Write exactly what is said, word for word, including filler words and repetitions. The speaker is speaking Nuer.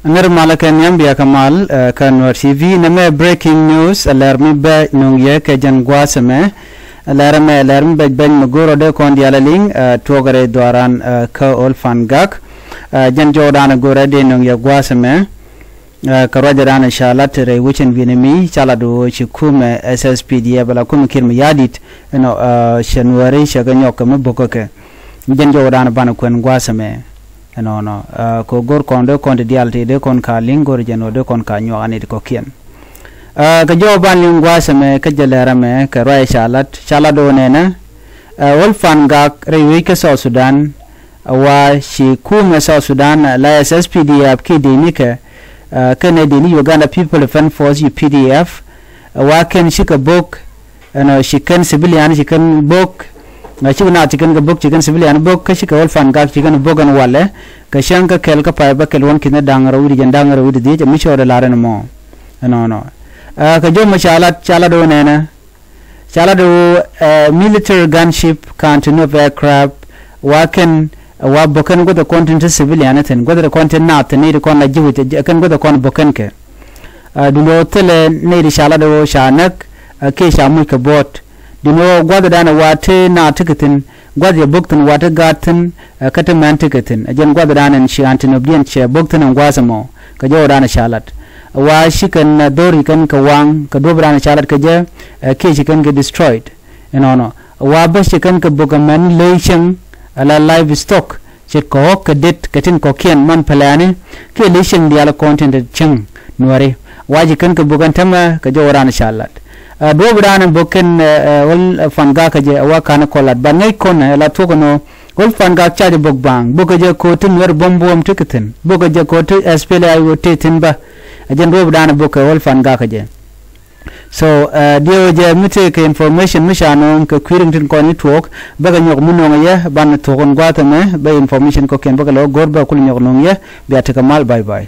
Ŋär malä kɛ nhiam bia kɛ mal, eh, kä Nuer T V nɛmɛ breaking news, eh, lɛr mi bɛ nuŋ yɛ kɛ jɛn gua̱a̱th ɛmɛ. Lɛr ɛmɛ lɛr mi bɛc bɛc mi go̱r ɔ dee kɔn diaal ɛ liŋ, eh, tuɔɔk rɛy dhuaaran, eh, kä Old Fangak. Eh, jɛn jɔwdan ɛ go̱r ɛ dee nuŋ yɛ gua̱a̱th ɛmɛ. Eh, kɛ ruacdan ca lat rɛy wecin wi̱ni mi ca lat ɣöö ci kumɛ S S P D F ala kumɛ Kiir Mayardit, ɛnɔ, eh, cɛ Nuääri cɛ kɛ nyɔk kɛ mi bo̱kä kɛ. Jɛn jɔwdan banɛ kuɛn gua̱a̱th ɛmɛ. Ɛnɔnɔ, eh, kɛ go̱r kɔn dee kɔn ti diaal ti dee kɔn ka liŋ go̱r jɛn ɣöö dee kɔn ka nyuak anit kɔ̱kiɛn. Eh, kɛ jɔw ban liŋ gua̱a̱th ɛmɛ kä jɛ lɛr ɛmɛ kɛ ruac ca lat, ca lat ɣöö nɛnɛ, eh, Old Fangak rɛy wec kä South Sudan, wa ci kumɛ South Sudan, eh, la S S P D F ki dee ni kɛ, eh, kɛnɛ dee ni Uganda People Defense Force, U P D F, eh, wa kɛn cikɛ bo̱k, ɛnɔ ci kɛn civilian ci kɛn bo̱k, eh, cikɛ naath ci kɛn kɛ bo̱k ci kɛn civilian bo̱k, kä cikɛ Old Fangak ci kɛn bo̱k ɛn walɛ, kɛ cäŋ kä kɛl kä pay bä kɛl wän ki̱n da̱ŋ rɛw wi̱cdɛ jɛn da̱ŋ rɛw wi̱cdɛ dhiec, ɛ mi cɔɔdɛ la̱r ɛn mɔ. Ɛnɔnɔ. Eh, kɛ jɔw mɛ ca lat, ca lat ɣöö nɛnɛ. Ca lat ɣöö, eh, military gunship, counter-nop aircraft, wa kɛn, eh, wa bo̱kɛn guäth ɛ kɔn tin te civilian thi̱n, guäth ɛ kɔn tin naath thi̱n, nɛy ti kɔn la ji̱ wi̱c, eh, kɛn guäth ɛ kɔn bo̱kɛn kɛ. Eh, duundɛ ɣöö thilɛ nɛy ti ca lat ɣöö ca näk, eh, kiɛ ca muc kɛ buɔ̱ɔ̱t. Duundɛ ɣöö gua̱thdan ɛ wa te naath tekɛ thi̱n, gua̱th yɛ bo̱k thi̱n wa te gaat thi̱n, eh, kä te mɛn tekɛ thi̱n. Ɛ jɛn gua̱thdan ɛn ci antinop diɛn cɛ bo̱k thi̱n ɛn gua̱a̱th ɛmɔ. Kɛ jɔwdan ca lat. Wa ci kɛn, eh, dho̱ri kɛn kɛ waŋ, kɛ duɔ̱pdan ca lat kɛ jɛ, eh, kiɛ ci kɛn kɛ destroyed. Ɛnɔnɔ. Wa bä ci kɛn kɛ bo̱k ɛmɛn ley cieŋ, ala livestock, ce̱tkɛ ɣɔ̱k kɛ det kɛ tin kɔ̱kiɛn man pɛlɛɛni, kiɛ ley cieŋ diaal kɔn tin te cieŋ Nuääri. Wa ci kɛn kɛ bo̱k ɛn tämɛ kɛ jɔwdan ca lat. Eh, duɔ̱pdan bo̱k kɛn, eh, eh, Old Fangak kɛ jɛ, wa ka̱n kɔ lat. Ban ŋäc kɔn, eh, la thuɔ̱k ɛnɔ, Old Fangak ca jɛ bo̱k baaŋ, bo̱kɛ jɛ ko̱o̱t ti Nuɛr buɔ̱m buɔ̱m ti kɛ thi̱n, bo̱kɛ jɛ ko̱o̱t ti S P L A I O te thi̱n bä. Ɛ jɛn duɔ̱ɔ̱pdan bo̱kɛ Old Fangak kɛ jɛ. So, eh, diɛw jɛ mi tëëkɛ information mi ca nööŋ kɛ kui̱ riŋ tin kɔn i̱ tuɔɔk, bäkɛ nyɔk mi nööŋ yɛ, banɛ thuɔ̱k in gua̱a̱th ɛmɛ, bä information kɔ̱kiɛn bäkɛ lɔ go̱r bä kul nyɔk nööŋ yɛ, bia tekɛ mal, bye bye.